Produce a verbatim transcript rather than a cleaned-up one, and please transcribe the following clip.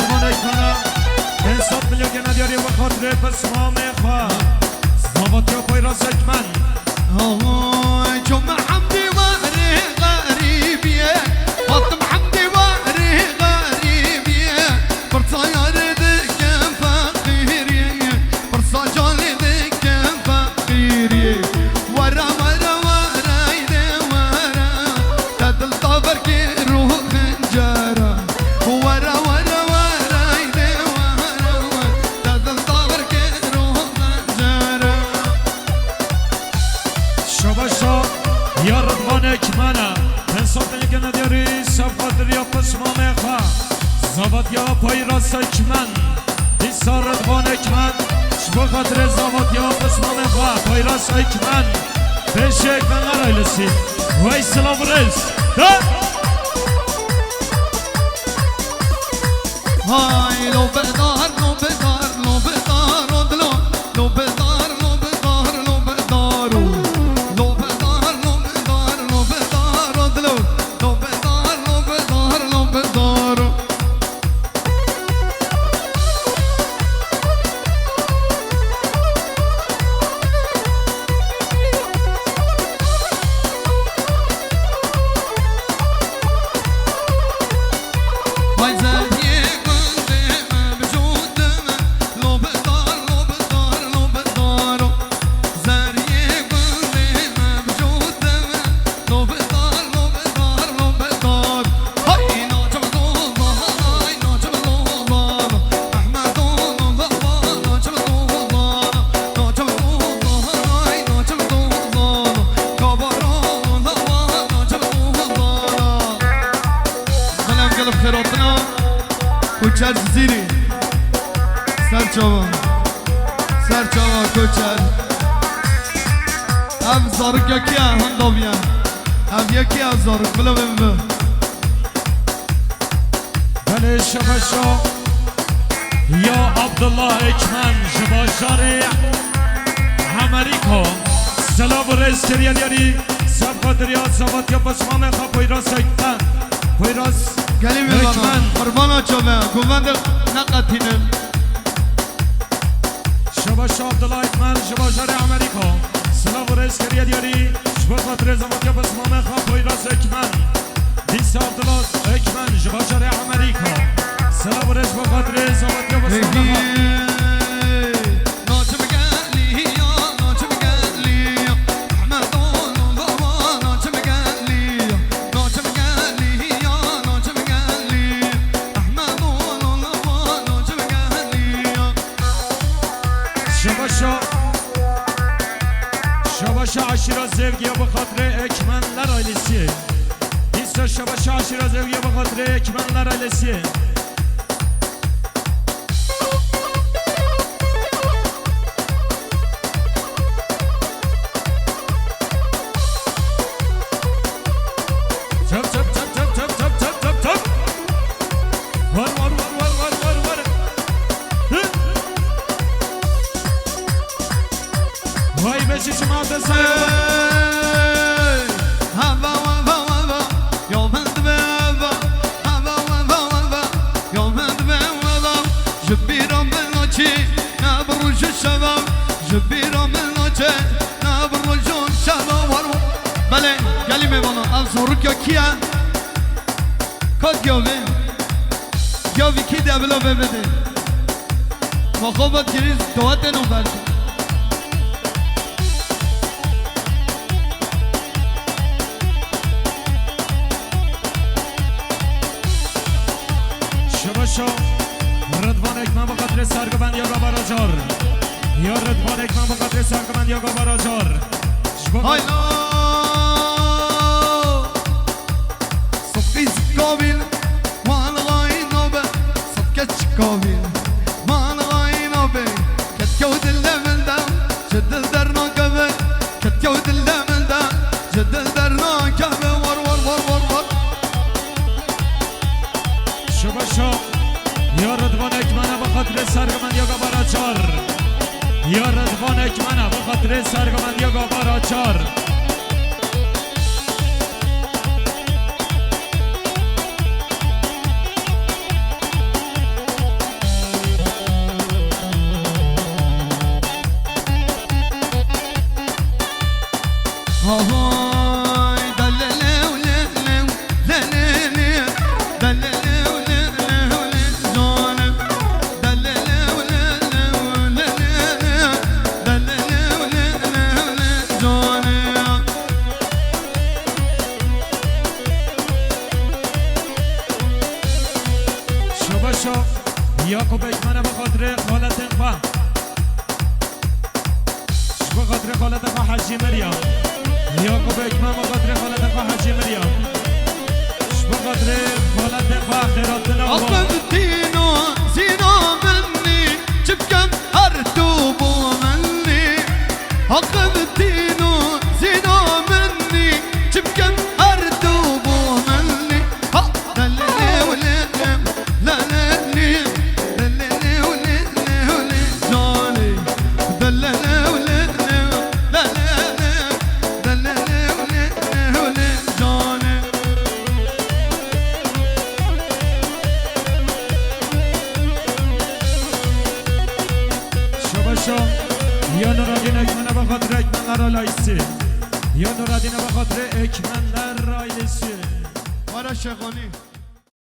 Konek bana, en sat milyon gene diyarê bi xatirê pismamê xwe. Zavat ya Poyraz Ekmen. Oy, ço me hemdî warê xerîbiyê, hatim hemdî warê xerîbiyê. Pirsa yarê dikim feqîriyê, pirsa canê dikim feqîriyê. Were, were, were, ey dê were, te dil taver kir û xincara. Were, were, were, ey dê were, were, te dil taver kir û xincara. Şabaşa ya Ridvan Ekmen e. Pensat Ekmen diyarî, sefqatir ya pismamê xwe. Zavat ya Poyraz Ekmen. Dîsa Ridvan Ekmen. Ji bo xatirê zavat ya pismamê xwe. Poyraz Ekmen. Beşê Ekmenler ailesi. Wey silav û rêz. De. Hay, lo bedar, lo bedar, lo bedar, o dilo. Lo bedar, lo bedar, lo bedar, o. Lo bedar, lo bedar, lo bedar, o dilo. Lo bedar, lo bedar, lo bedar, o. Belê em gelek xêratina Koçer Cizîrî. Ser çava. Ser çava Koçer. Ev zarok ya kî ye, henda viya. Ev ya kî ye zarok, bila vê bibe. Belê şebeşo ya Abdullah Ekmen ji bajarê Amerîka. Selav û rêz kiriye diyarî. Sefqatir ya zavat ya pismamê xwe Poyraz Ekmen. Poyraz Gelî mêvana, Ekmen. Qurbana çave, govendê neqetînin. Şebaş Abdullah Ekmen ji bajarê Amerîka. Silav û rêz kiriye diyarî. Ji bo xatirê zavat ya pismamê xwe Poyraz Ekmen. Dîsa Abdullah Ekmen ji bajarê Amerîka. Silav û rêz bo xatirê zavat ya pismamê xwe. Şebaşa, şebaşa eşîra Zevgiya bi xatirê Ekmenler ailesi. Dîsa şebaşa eşîra Zevgiya bi xatirê Ekmenler ailesi. Çap, çap, çap. Var, var, var, var, var, var, var. Hı? Vay be, şişim adresi. Hey! Hava, hava, hava, hava. Yo, ben de hava. Hava, hava, hava, hava. Yo, ben de hava. Ji bîra min naçî, ne bi roj û şeva. Ji bîra min naçe, ne bi roj û şeva. War, war. Belê, gelî mêvana, ev zarok ya kî ye? Ka gavê? Gavî kî de bila vê bidê. Ma xwe vat kirî dawetê no ber. Şebaşo, Ridvan Ekmen bi xatirê sergibend ya Gabara Car. Ya Ridvan Ekmen bi xatirê sergibend ya Gabara Car. Ji bo Haylo! Sifkî zikavîl, wan xayîn nabe, sifke çikavîl, wan xayîn nabe, ketke û dil de min de, ji dil dernakeve, ketke û dil de min de, ji dil dernakeve, war, war, war, war, war. Şebaşo, ya Ridvan Ekmene bi xatirê sergimendiya Gabara Çar. Ya Ridvan Ekmene bi xatirê sergimendiya Gabara Çar. Ekmene bi xatirê xaletên xwe. Ji bo xatirê xaletê xwe Hecî Miryam. Yakup Ekmen bi xatirê xaletê xwe Hecî Miryam. Ji bo xatirê xaletê xwe xêratina wan. Aqim tîno zîna min nî, çi bikim her tu bo min nî. Aqim tîno zîna min nî, çi bikim her tu bo min nî. Ha, delele wele, lele nî, delele wele, wele canê. Delele wele, lele, delele wele, wele canê. Şabaşa. Yano radîne ekmene bi xatirê ekmenler ailesi. Yano radîne bi xatirê ekmenler ailesi. Wara şexanî.